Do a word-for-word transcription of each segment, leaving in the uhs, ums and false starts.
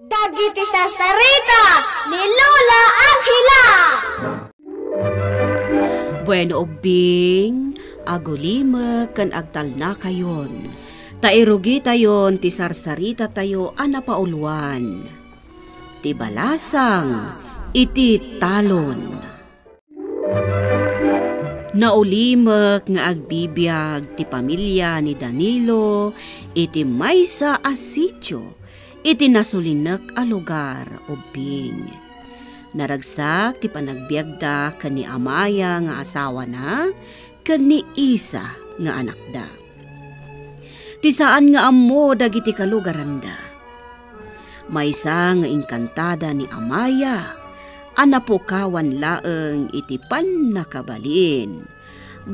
Dagiti sarsarita ni Lola Angela. Bueno, ubbing, agulimek ken agtalnakayon, ta irugitayon ti sarsarita tayo a napauluan, ti balasang iti talon. Naulimek nga agbibiag ti pamilia ni Danilo iti maysa a sitio iti nasulinek a lugar, ubbing. Naragsak ti panagbiagda ken ni Amaya nga asawana ken ni Isa nga anakda. Ti saan nga ammo dagiti kalugaranda. Maysa nga inkantada ni Amaya a napukawan laeng iti pannakabalin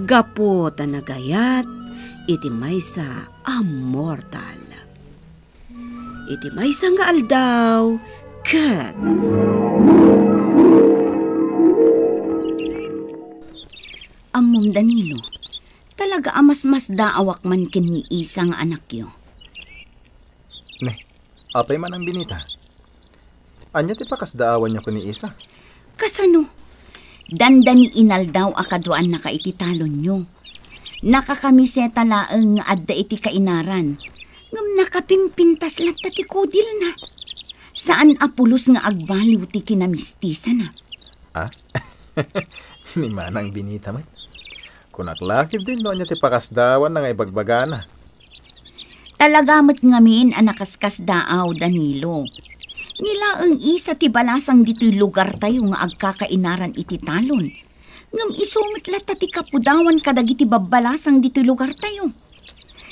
gapu ta nagayat iti maysa a mortal. Iti maysa nga aldaw, ket Ammom, Danilo, talaga a masmasdaawak man ken ni Isa nga anakyo. Ne, apay man ang binita? Ania ti pakasdaawanyo ken ni Isa? Kasano? Dandani inaldaw a kaduaannaka iti talonyo. Nakakamiseta laeng nga adda iti kainaran, ngem nakapimpintas latta ti kudilna. Saan a pulos nga agbaliw ti kinamistisana. Ah? Ni Manang Binita met. Kunak la ketdin no ania ti pakasdaawanna nga ibagbagana. Talaga met ngamin a nakaskasdaaw, Danilo. Ni laeng Isa ti balasang ditoy lugartayo nga agkakainaran iti talon. Ngem isu met latta ti kapudawan kadagiti babbalasang ditoy lugartayo.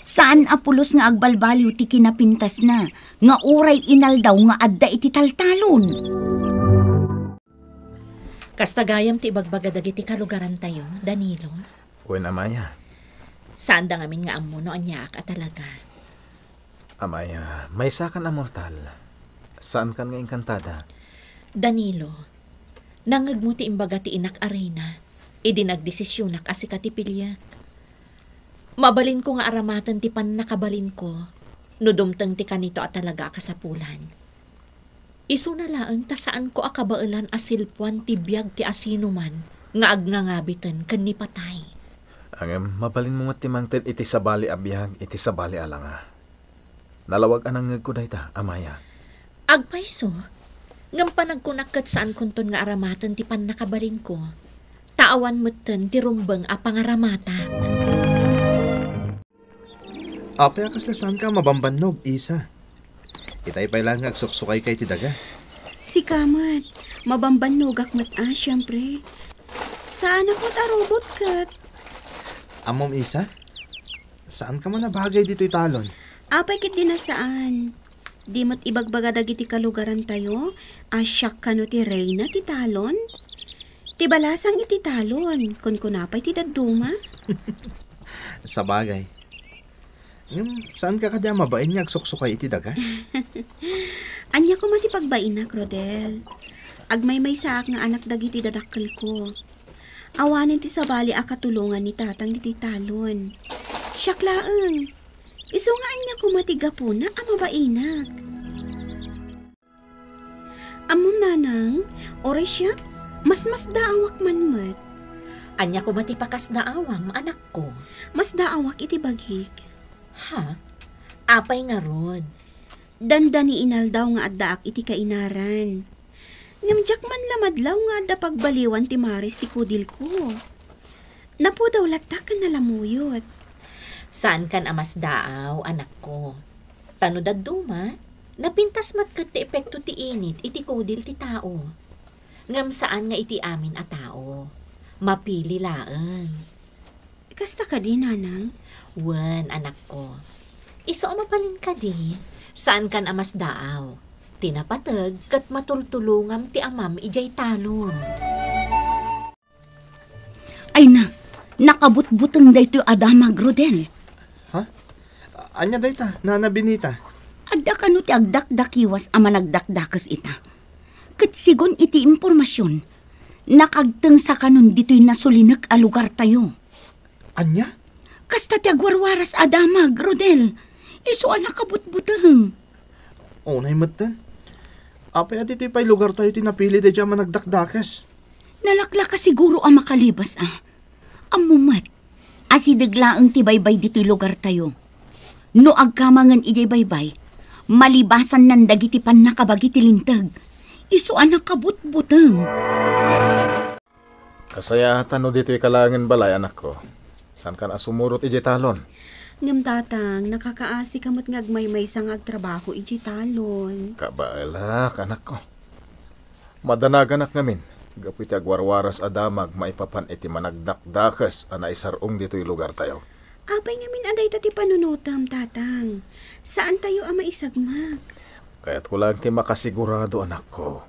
Saan a pulos nga agbalbaliw ti kinapintasna nga uray inaldaw nga adda iti taltalon. Kasta gayam ti ibagbaga dagiti kalugarantayo, Danilo? Wen, Amaya. Saanda ngamin nga ammo no aniaak a talaga. Amaya, maysakan a mortal. Saankan nga inkantada. Danilo, nangngegmo ti imbaga ti inak a reyna idi nagdesisionak a sika ti piliek. Mabalinko nga aramaten ti pannakabalinko no dumteng ti kanito a talaga a kasapulan. Isuna laeng ta saanko a kabaelan a silpuan ti biag ti asinoman nga agnangabiten ken ni patay. Ngem mabalinmo met ti mangted iti sabali a biag iti sabali a langa. Nalawag a nangngegko dayta, Amaya. Agpayso, ngem panagkunak ket saankonton nga aramaten ti pannakabalinko, ta awan metten ti rumbeng a pangaramatak. Apay a kasla saanka a mabambannog, Isa? Itay pay laeng nga agsuksukayka iti daga. Sika met, mabambannogak met a, siempre. Saanak met a robot ket. Ammom, Isa? Saanka man a bagay ditoy talon. Apay ketdi a saan? Di met ibagbaga dagiti kalugarantayo a siak kano ti reyna ti talon? Ti balasang iti talon, kunkuna pay ti dadduma. Sabagay. Ngem, saanka kadi a mabain nga agsuksukay iti daga? Ania koma ti pagbainak, Rodel? Agmaymaysaak nga anak dagiti dadakkelko. Awanen ti sabali a katulongan ni tatang ditoy talon. Siak laeng. Isu nga ania koma ti gapuna a mabainak? Ammom, nanang, uray siak, masmasdaawak man met. Ania koma ti pakasdaawam, anakko? Masdaawak iti bagik. Ha? Apay ngarud? Dandani inaldaw nga addaak iti kainaran. Ngem diak man lamadlaw nga adda pagbaliwan ti maris ti kudilko. Napudaw latta ken nalamuyot. Saankan a masdaaw, anakko. Ta no dadduma, napintas met ket ti epekto ti init iti kudil ti tao. Ngem saan nga iti amin a tao. Mapili laeng. Kasta kadi, nanang? Wen, anakko. Isu a mabalin kadi, saankan a masdaaw. Ti napateg ket matultulongam ti amam idiay talon. Ay na, nakabutbuteng daytoy a damag, Rodel. Ha? Ania dayta, Nana Benita? Adda kano ti agdakdakiwas a managdakdakes ita. Ket sigun iti impormasion, nakagtengsa kanon ditoy nasulinek a lugartayo. Ania? Kasta ti agwarwaras a damag, Rodel. Isu a nakabutbuteng. Unay metten. Apay a ditoy pay lugartayo ti napili daydiay a managdakdakes? Nalaklaka siguro a makalibas a. Ammo met, asideg laeng ti baybay ditoy lugartayo. No agkamangen idiay baybay, malibasannan dagiti pannakabagi ti linteg. Isu a nakabutbuteng. Kasayaatan no ditoy ka laengen balay, anakko. Saankan a sumurot idiay talon? Ngem, Tatang, nakakaasika met nga agmaymaysa nga agtrabaho idiay talon. Kabaelak, anakko. Madanaganak ngamin, gapu iti agwarwaras a damag maipapan iti managdakdakes a naisar-ong ditoy lugartayo. Apay ngamin a dayta ti panunotem, Tatang? Saantayo a maisagmak. Kayatko laeng ti makasigurado, anakko.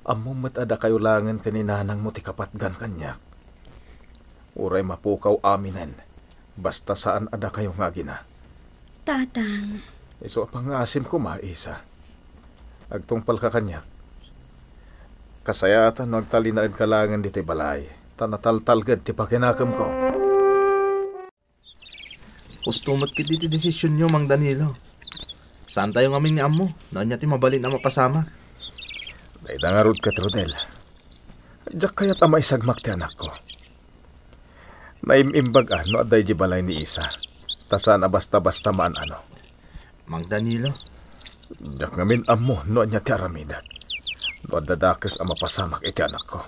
Ammom met a dakayo laengen ken ni nanangmo ti kapatgan kaniak. Uray mapukaw aminen, basta saan a dakayo nga agina. Tatang. Isu a pangngaasim koma, Isa. Agtungpalka kaniak. Kasayaatan no agtalinaedka laengen ditoy balay, ta nataltalged ti pakinakemko. Husto met ketdi ti desisionyo, Mang Danilo. Saantayo ngamin nga ammo no ania ti mabalin a mapasamak. Dayta ngarud ket, Rodel. Diak kayat a maisagmak ti anakko. Naim-imbag a no adda idiay balay ni Isa, ta saan a basta-basta maan-ano. Mang Danilo. Diak ngamin ammo no ania ti aramidek no adda dakes a mapasamak iti anakko.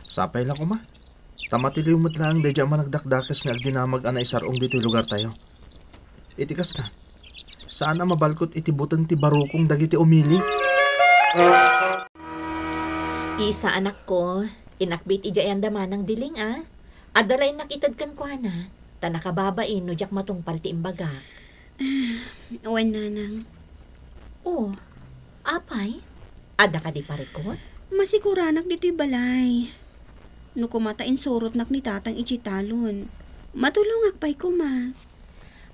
Sapay la koma. Ta matiliw met laeng daydiay a managdakdakes nga agdinamag a naisar-ong ditoy lugartayo. Iti kasta, saan a mabalkot iti buteng ti barukong dagiti umili. Isa, anakko, inakbit idiay anda manang Diling a. Adda la innak ited kenkuana, ta nakababain no diak matungpal ti imbagak. Wen, nanang. Oh, apay? Adda kadi parikut? Masiguranak ditoy balay. No koma ta insurotnak ni tatang idiay talon, matulongak pay koma.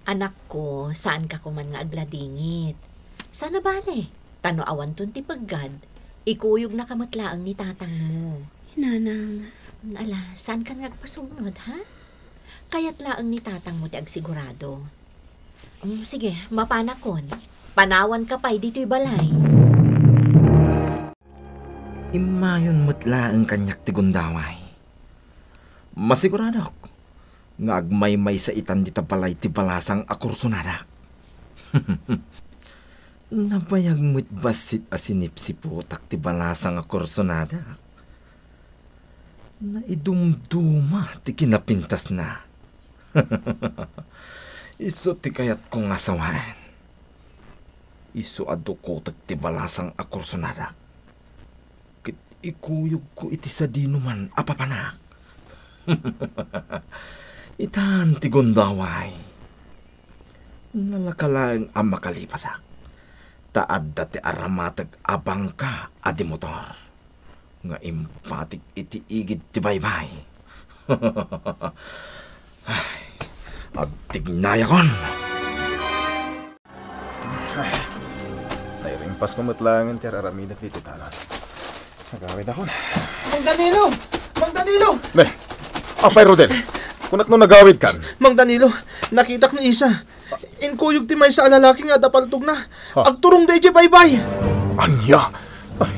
Anakko, saanka koman nga agladingit. Saan a bale, ta no awanton ti peggad, ikuyogna ka met laeng ni tatangmo. Nanang. Ala, saankan nga agpasugnod, ha? Kayat laeng ni tatangmo ti agsigurado. Mm, sige, mapanakon. Panawanka pay ditoy balay. Immayon met laeng kaniak ti gundaway. Masiguradok nga agmaymaysa itan dita balay ti balasang a kursonadak. Nabayag met bassit a sinipsiputak ti balasang a kursonadak. Naidumduma ti kinapintasna. Isu ti kayatko nga sawaen. Isu a dukotek ti balasang a kursonadak ket ikuyogko iti sadinoman a papanak. Itan ti gundaway. Nalaka laeng a makalipasak, ta adda ti aramateg a bangka a di motor nga impatik iti igid ti baybay. Ay, agtignayakon! Ay, nairingpas ko met laengen ti ar-aramidek ditoy talon. Nagawidakon. Mang Danilo! Mang Danilo! Ne, apay, Rodel? Kunak no nagawidkan? Mang Danilo, nakitak ni Isa. Inkuyog ti maysa a lalaki nga adda paltogna. Ha? Agturong daydiay baybay. Ania? Ay.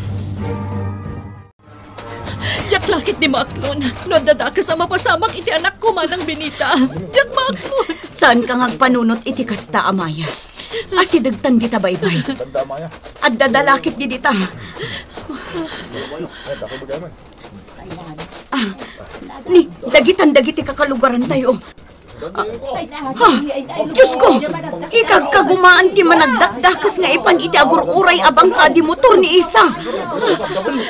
Diak la ketdi maaklon no adda dakes a mapasamak iti anakko manang Benita. Diak maaklon. Saanka nga agpanunot iti kasta, Amaya. Asidegtan dita baybay. Adda da la ketdi dita. Ah, ni, dagitan dagiti kakalugarantayo. Ah, ha? Diosko, ikagkagumaan ti managdakdakes nga ipan iti agur-uray a bangka a di motor ni Isa.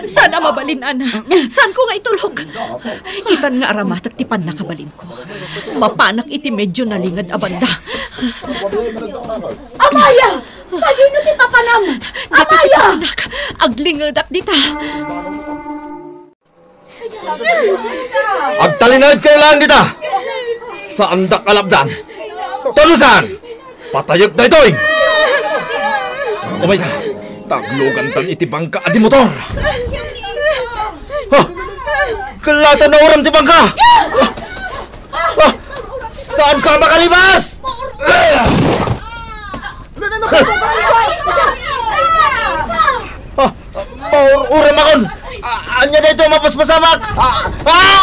Saan a mabalin, Ana. Saanko nga itulok. Itan nga aramatek ti pannakabalinko. Mapanak iti medyo nalinged a banda. Amaya! Sadino ti papanam? Dita ti Amaya! Papanak. Aglingedak dita. Agtalinaedkayo laeng dita. Saandak a lapdan. Ta no saan, patayek daytoy. Umayka, ta aglugantan iti bangka a di motor. Ha? Kellata nauram ti bangka. Ha? Saanka a makalipas? Nana, nana, Ura makon! A-, ania daytoy a mapaspasamak? A-, ah!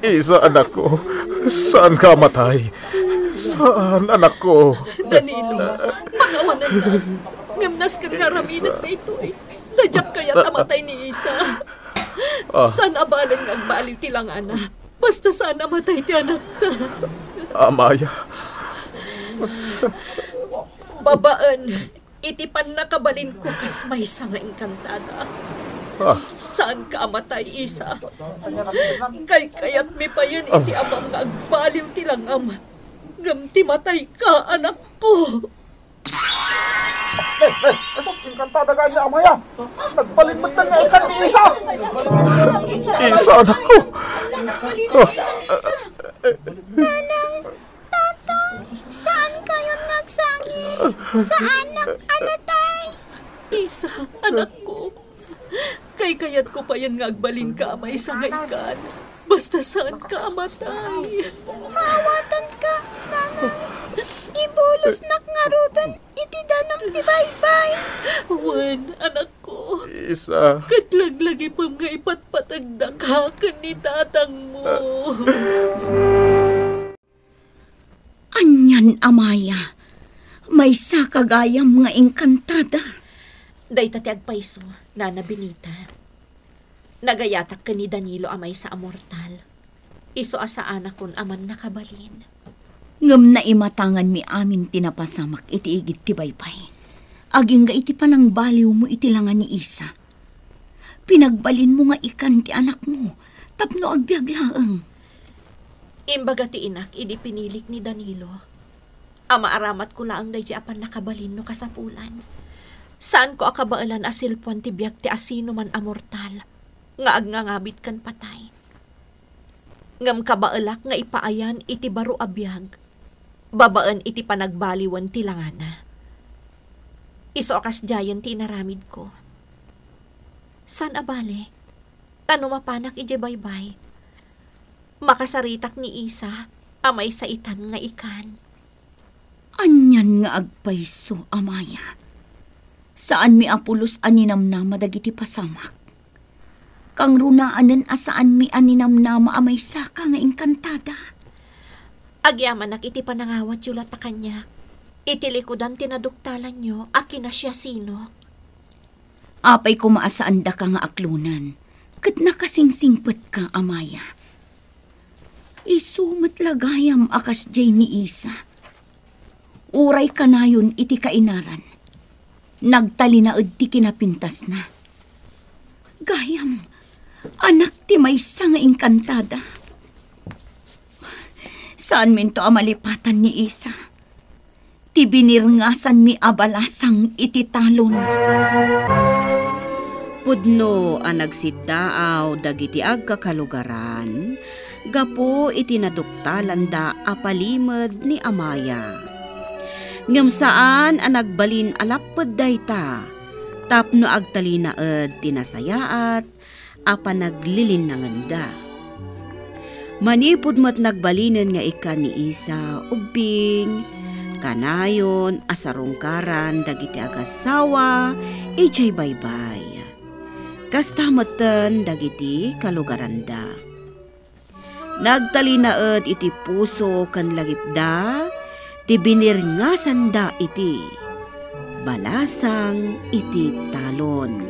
Isa, anakko. Saanka a matay. Saan, anakko. Danilo, pakawananka. Ngem nasken nga aramidak daytoy. Ta diak kayat a matay ni Isa. Ah. Saan a balen nga agbaliw ti langana. Basta saan a matay ti anakta. Amaya. Babaen iti pannakabalinko kas maysa nga engkantada. Ah. Saanka a matay, Isa. Kaykayatmi payen iti amam nga agbaliw ti langam. Ngem ti matayka, anakko. Eh, eh, asok, engkantada gayam ni Amaya. Nagbalin met nga ikan ni Isa. Isa, anakko. Ah, Nanang, Tatang, saan kayon nga agsangit? Saanak a natay? Isa, anakko. Kaykayatko payen nga agbalinka a maysa nga ikan. Basta saanka a matay. Maawatanka, Nanang. Ibulosnak ngaruden iti danum ti baybay. Wen, anakko. Isa. Ket laglagipem nga ipatpategdaka ken ni tatangmo. Anian, Amaya? Maysaka gayam nga engkantada. Dayta ti agpayso, Nana Benita. Nagayatak ken ni Danilo a maysa a mortal. Isu a saanakon a mannakabalin. Ngem naimatanganmi amin ti napasamak iti igid ti baybay. Agingga iti panangbaliwmo iti langa ni Isa. Pinagbalinmo nga ikan ti anakmo tapno agbiag laeng. Imbaga ti inak idi pinilik ni Danilo a maaramatko laeng daydi a pannakabalin no kasapulan. Saanko a kabaelan a silpuan ti biag ti asinoman a mortal nga agngangabit ken patay. Ngem kabaelak nga ipaayan iti baro a biag babaen iti panagbaliwen ti langana. Isu a kasdiayen ti inaramidko. Saan a bale, ta no mapanak idiay baybay, makasaritak ni Isa a maysa itan nga ikan. Anian nga agpayso, Amaya? Saanmi a pulos a ninamnama dagiti pasamak. Kangrunaanen a saanmi a ninamnama a maysaka nga engkantada. Agyamanak iti panangawatyo latta kaniak, iti likudan ti naduktalanyo a kinasiasinok. Apay koma a saandaka nga aklonen, ket nakasingsingpetka, Amaya. Isu met la gayam a kasdiay ni Isa. Uray kanayon iti kainaran, nagtalinaed ti kinapintasna. Gayam, anak ti maysa nga engkantada. Saanminto a malipatan ni Isa ti binirngasanmi a balasang iti talon. Pudno a nagsiddaaw dagiti agkakalugaran gapu iti naduktalanda a palimed ni Amaya. Ngem saan a nagbalin a lapped dayta tapno agtalinaed ti nasayaat a panaglilinnangenda. Manipud met nagbalinen nga ikkan ni Isa, ubbing, kanayon a sarungkaran dagiti agassawa idiay baybay. Kasta metten dagiti kalugaranda. Nagtalinaed iti puso ken lagipda ti binirngasanda iti balasang iti talon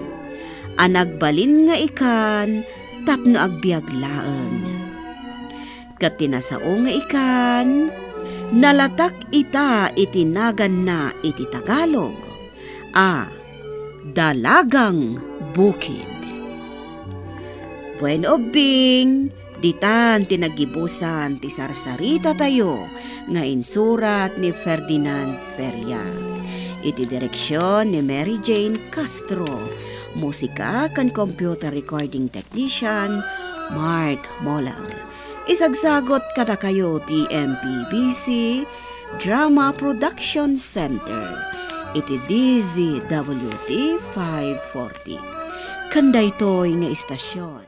a nagbalin nga ikan tapno agbiag laeng. Ket ti nasao nga ikan, nalatak ita iti naganna iti Tagalog a Dalagang Bukid. Buen ubbing, ditan ti naggibusan ti sarsarita tayo nga insurat ni Ferdinand Feria. Iti direksyon ni Mary Jane Castro. Musika ken computer recording technician, Mark Molag. Isagsagot kadakayo ti M P B C Drama Production Center iti D Z W T five forty. Ken daytoy nga istasyon.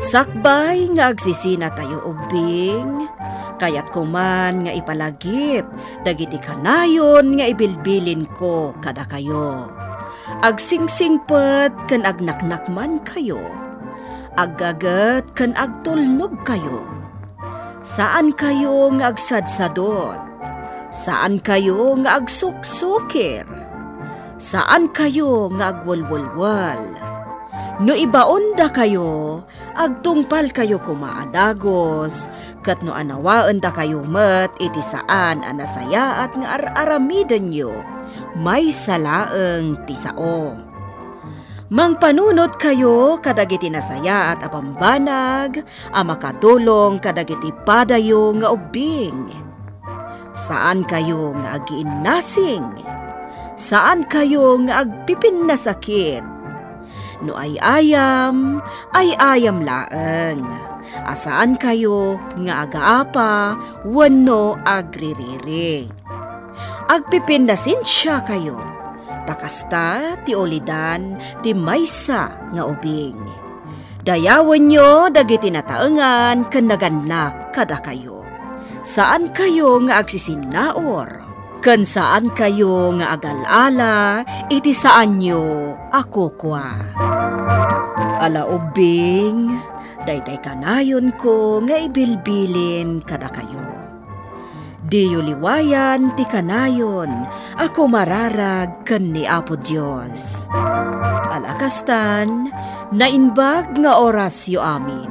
Sakbay nga agsisina tayo ubbing, Kayatko man nga ipalagip dagiti kanayon nga ibilbilinko kadakayo. Agsingsingpet ken agnaknakmankayo. Aggaget ken agtulnogkayo. Saankayo nga agsadsadot. Saankayo nga agsuksukir. Saankayo nga agwelwelwel. No ibaondakayo, agtungpalkayo koma a dagus, ket no anawaendakayo met iti saan a nasayaat nga ar-aramidenyo, maysa laeng ti sao. Mangpanunotkayo kadagiti nasayaat a bambanag a makatulong kadagiti padayo nga ubbing. Saankayo nga agiinnasing. Saankayo nga agpipinnasakit. No ay-ayam, ay-ayam laeng. A saankayo nga agaapa wenno agririri. Agpipinnasensiakayo, ta kasta ti ulidan ti maysa nga ubing. Dayawenyo dagiti nataengan ken nagannak kadakayo. Saankayo nga agsisinnaur, ken saankayo nga agal-ala iti saanyo a kukua. Ala ubbing, daytay kanayonko nga ibilbilin kadakayo. Diyo liwayan ti kanayon a kumararag ken ni Apo Dios. Ala kastan, naimbag nga orasyo amin.